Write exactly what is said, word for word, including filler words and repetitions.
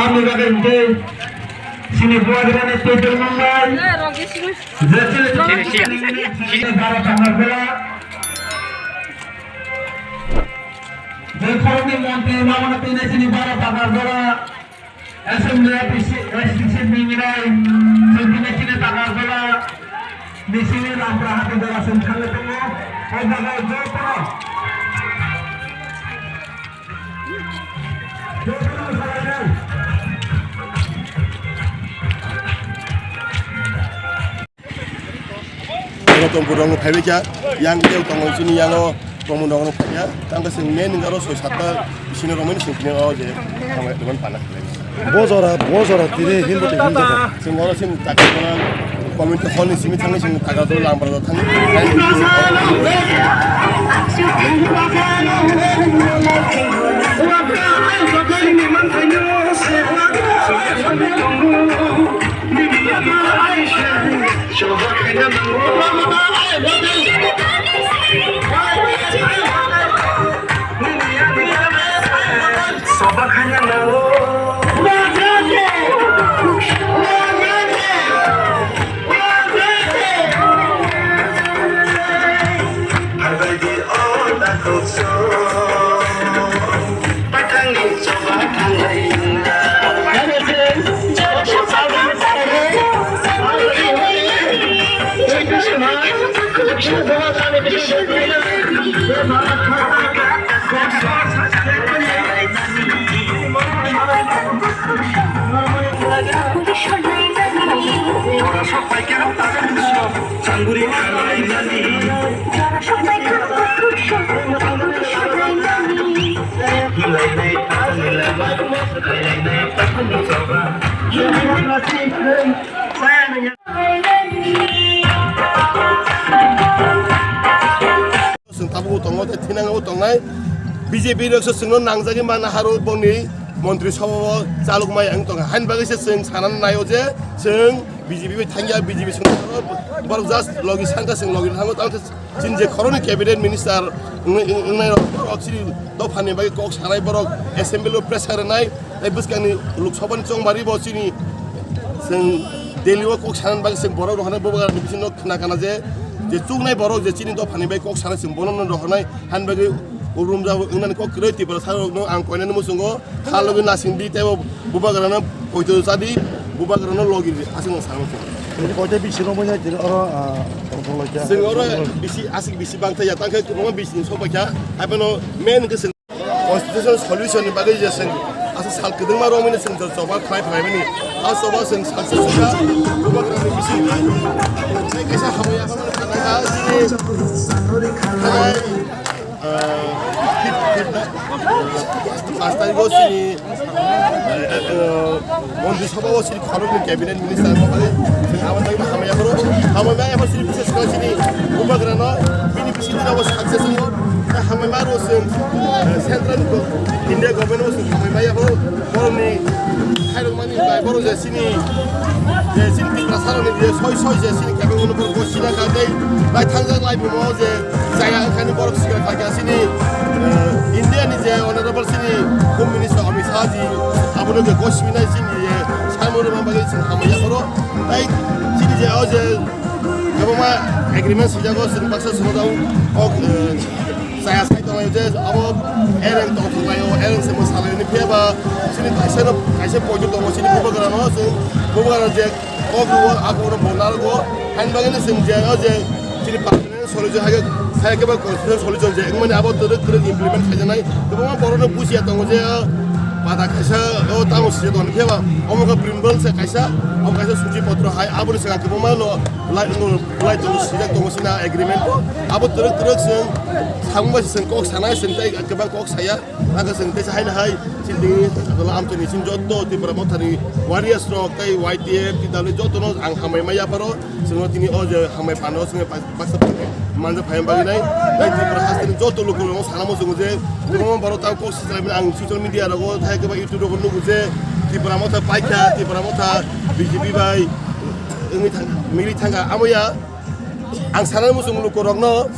Ani bagwi hwnkhe chini bubagrani twi tongmani je chini chini baro tangar bela. Je khoroknwi montri mamano twi chini baro tangar bela. Assembly A P C, A C C ni nai, chini chini tangar bela. Ni chini lampra hati bela sum khale tongo. O jaga jotono. Oro tongphuru rok phaibai kha, yang tei tongo chini yango tongmung rok phaiya, tang khe chwng main aro soi satta bisino romani chwng kini o je tamo tongmani pana khlai. Bo jora, bo jora tini hin bo tini hin jora. Chwng oro chini takha kono community hall ni simi thangni chwng takha dolo lam parajak thangni. Chwng tabuk tongo tei thinango tongnai B J P rok se chwngno nangjagwi mana haro bongni montri sabha o chalokmai wng tongkha. Haini bagwi se chwng sanani naio je chwng B J P bai thangya, B J P chwng borok just logi sangkha chwng logi thango tamo. Chini je khoroknwi cabinet minister wng-, wng-, wngnai rok, borok chini dophani bagwi kok sanai, borok assembly o pressure rwnai, tei bwskangni Lok Sabhani chongbari bo chini chwng Delhi o kok sanani bagwi chwng borok rohornai, bubagrani bisingo khna kana je, je chuknai borok je chini dophani bagwi kok sanai chwng bono no rohornai, hani bagwi ubrumjak wngnani kok kwrwi Tripura sarokno ang koinani muchungo. Kha logi nasing di, tei bo bubagrano poito cha di, bubagrano logi di, aswk no samo. Koita bisi romwi nai tini oro, ah, tongthok lai kha. Chwng oro bisi, aswk bisi bang thai ya, tang khe kwbangma bisi ni sok bai kha. Hai phano main khe chwng constitutional solution ni bagwi je chwng aswk sal kwdwngma romwi no chwng jobab khlai phlai mani. A jobab chwng success wngkha, bubagrani bising di. Tei kaisa hamya hamya khanai ha chini. Ah, fifth, fifth, ah, paanch tarikh o chini, ah, ah, Montri Sabha o chini khoroknwi cabinet minister rok bai chini abo tei hamya phuru, hamya phuru chini bubagrano bini bising dina bo success wngo. Hamya phuru chwng, ah, central go-, India government o chwng hamya phuru borokni khairokmani bai borok je chini, je chini Tiprasa rokni je soi soi je chini kebengmani borok bo sina kha tei bai thangjak lai phimo je chaya wngkhani borok sikra kha khe chini, eh, India ni je honorable chini Home Minister Amit Shah ji abono je gosipinai chini je samung rwma bagwi chwng hamya phuru tei chini je o je kwbangma agreement swijak o chwng baksa swngo kok, eh, Chaya sai tonglai je abo ereng tongthok lai o, ereng se mwsa lai ni phiya ba chini kaisa no kaisa point tongo chini bubagra no chwng bubagra je kok rwo abo no bo narwgo hain bagwi no chwng je o je chini permanent solution hai khe sai khe ba constitutional solution je wngmani abo twrwk twrwk implement khaijaknai kwbangma borok no bujiya tongo je o pada kaisa o tamo sija tongni phiya ba omo khe Brimble se kaisa omo kaisa suchi potro hai aboni swkang kwbangma no lai lai tongo sijak tongo sina agreement o abo twrwk twrwk chwng Samung bai se chwng kok sanai, chwng tei kwbang kok saya. Ang khe chwng teisa haino hai chini tini Agartala amchaini chini joto Tipra Mothani warriors rok tei Y T F, T W jotono ang hambai ma yapharo. Chwngno tini o je hambai phano chwngno baksa manjak phai bagwi nai. Tei Tripura hasteni joto lukurokno sana muchungo je kwbangma borok tamo kok sichalaimani ang social media rogo, tei kwbang YouTube rogo nugo je Tipra Motha paikha, Tipra Motha B J P bai wngwi thang-, mili thangkha. Amo ya ang sana muchungo lukurokno.